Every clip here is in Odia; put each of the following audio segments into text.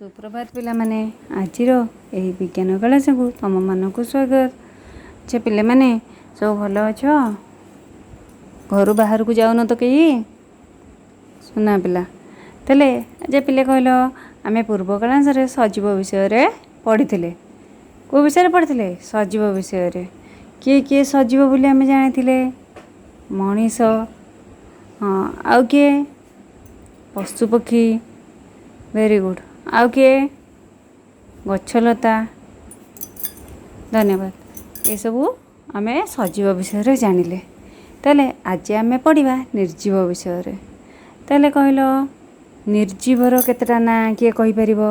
ସୁପ୍ରଭାତ ପିଲାମାନେ। ଆଜିର ଏହି ବିଜ୍ଞାନ କ୍ଲାସକୁ ତୁମମାନଙ୍କୁ ସ୍ୱାଗତ। ଆଚ୍ଛା ପିଲାମାନେ, ସବୁ ଭଲ ଅଛ? ଘରୁ ବାହାରକୁ ଯାଉନ ତ କେହି? ସୁନା ପିଲା। ତାହେଲେ ଆଚ୍ଛା ପିଲେ କହିଲ, ଆମେ ପୂର୍ବ କ୍ଲାସରେ ସଜୀବ ବିଷୟରେ ପଢ଼ିଥିଲେ। କେଉଁ ବିଷୟରେ ପଢ଼ିଥିଲେ? ସଜୀବ ବିଷୟରେ। କିଏ କିଏ ସଜୀବ ବୋଲି ଆମେ ଜାଣିଥିଲେ? ମଣିଷ, ହଁ। ଆଉ କିଏ? ପଶୁପକ୍ଷୀ, ଭେରି ଗୁଡ଼୍। ଆଉ କିଏ? ଗଛଲତା। ଧନ୍ୟବାଦ। ଏସବୁ ଆମେ ସଜୀବ ବିଷୟରେ ଜାଣିଲେ। ତାହେଲେ ଆଜି ଆମେ ପଢ଼ିବା ନିର୍ଜୀବ ବିଷୟରେ। ତାହେଲେ କହିଲ, ନିର୍ଜୀବର କେତେଟା ନାଁ କିଏ କହିପାରିବ?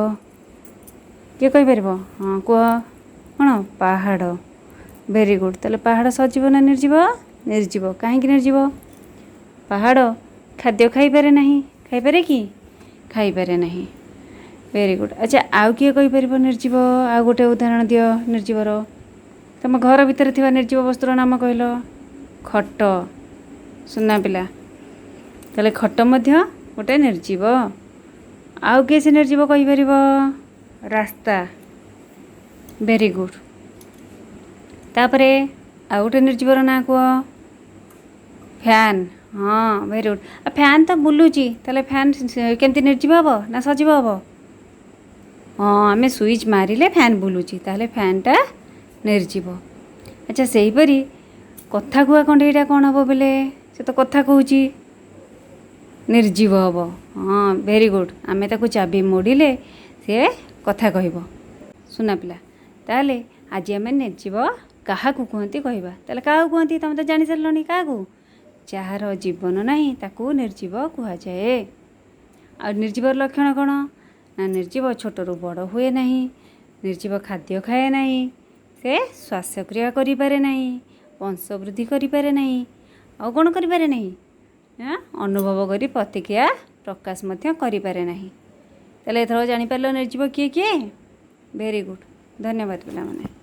କିଏ କହିପାରିବ? ହଁ, କୁହ। କ'ଣ? ପାହାଡ଼, ଭେରି ଗୁଡ଼୍। ତାହେଲେ ପାହାଡ଼ ସଜୀବ ନା ନିର୍ଜୀବ? ନିର୍ଜୀବ। କାହିଁକି ନିର୍ଜୀବ? ପାହାଡ଼ ଖାଦ୍ୟ ଖାଇପାରେ ନାହିଁ। ଖାଇପାରେ କି? ଖାଇପାରେ ନାହିଁ। Very good. ଆଚ୍ଛା, ଆଉ କିଏ କହିପାରିବ ନିର୍ଜୀବ? ଆଉ ଗୋଟେ ଉଦାହରଣ ଦିଅ ନିର୍ଜୀବର। ତୁମ ଘର ଭିତରେ ଥିବା ନିର୍ଜୀବ ବସ୍ତୁର ନାମ କହିଲ। ଖଟ, ସୁନା ପିଲା। ତାହେଲେ ଖଟ ମଧ୍ୟ ଗୋଟେ ନିର୍ଜୀବ। ଆଉ କିଏ ସେ ନିର୍ଜୀବ କହିପାରିବ? ରାସ୍ତା, ଭେରି ଗୁଡ଼୍। ତାପରେ ଆଉ ଗୋଟେ ନିର୍ଜୀବର ନାଁ କୁହ। ଫ୍ୟାନ୍, ହଁ, ଭେରି ଗୁଡ଼୍। ଆଉ ଫ୍ୟାନ୍ ତ ବୁଲୁଛି, ତାହେଲେ ଫ୍ୟାନ୍ କେମିତି ନିର୍ଜୀବ ହେବ ନା ସଜୀବ ହେବ? ହଁ, ଆମେ ସୁଇଚ୍ ମାରିଲେ ଫ୍ୟାନ୍ ବୁଲୁଛି, ତାହେଲେ ଫ୍ୟାନ୍ଟା ନିର୍ଜୀବ। ଆଚ୍ଛା, ସେହିପରି କଥା କୁହା କଣ୍ଢେଇଟା କ'ଣ ହେବ ବୋଲେ? ସେ ତ କଥା କହୁଛି, ନିର୍ଜୀବ ହେବ। ହଁ, ଭେରି ଗୁଡ଼୍। ଆମେ ତାକୁ ଚାବି ମୋଡ଼ିଲେ ସେ କଥା କହିବ। ସୁନା ପିଲା, ତାହେଲେ ଆଜି ଆମେ ନିର୍ଜୀବ କାହାକୁ କୁହନ୍ତି କହିବା। ତାହେଲେ କାହାକୁ କୁହନ୍ତି? ତୁମେ ତ ଜାଣିସାରିଲଣି କାହାକୁ। ଯାହାର ଜୀବନ ନାହିଁ ତାକୁ ନିର୍ଜୀବ କୁହାଯାଏ। ଆଉ ନିର୍ଜୀବର ଲକ୍ଷଣ କ'ଣ ନା, ନିର୍ଜୀବ ଛୋଟରୁ ବଡ଼ ହୁଏ ନାହିଁ, ନିର୍ଜୀବ ଖାଦ୍ୟ ଖାଏ ନାହିଁ, ସେ ଶ୍ୱାସକ୍ରିୟା କରିପାରେ ନାହିଁ, ବଂଶବୃଦ୍ଧି କରିପାରେ ନାହିଁ, ଆଉ କ'ଣ କରିପାରେ ନାହିଁ ନା ଅନୁଭବ କରି ପ୍ରତିକ୍ରିୟା ପ୍ରକାଶ ମଧ୍ୟ କରିପାରେ ନାହିଁ। ତାହେଲେ ଏଥର ଜାଣିପାରିଲ ନିର୍ଜୀବ କିଏ କିଏ? Very good. ଧନ୍ୟବାଦ ପିଲାମାନେ।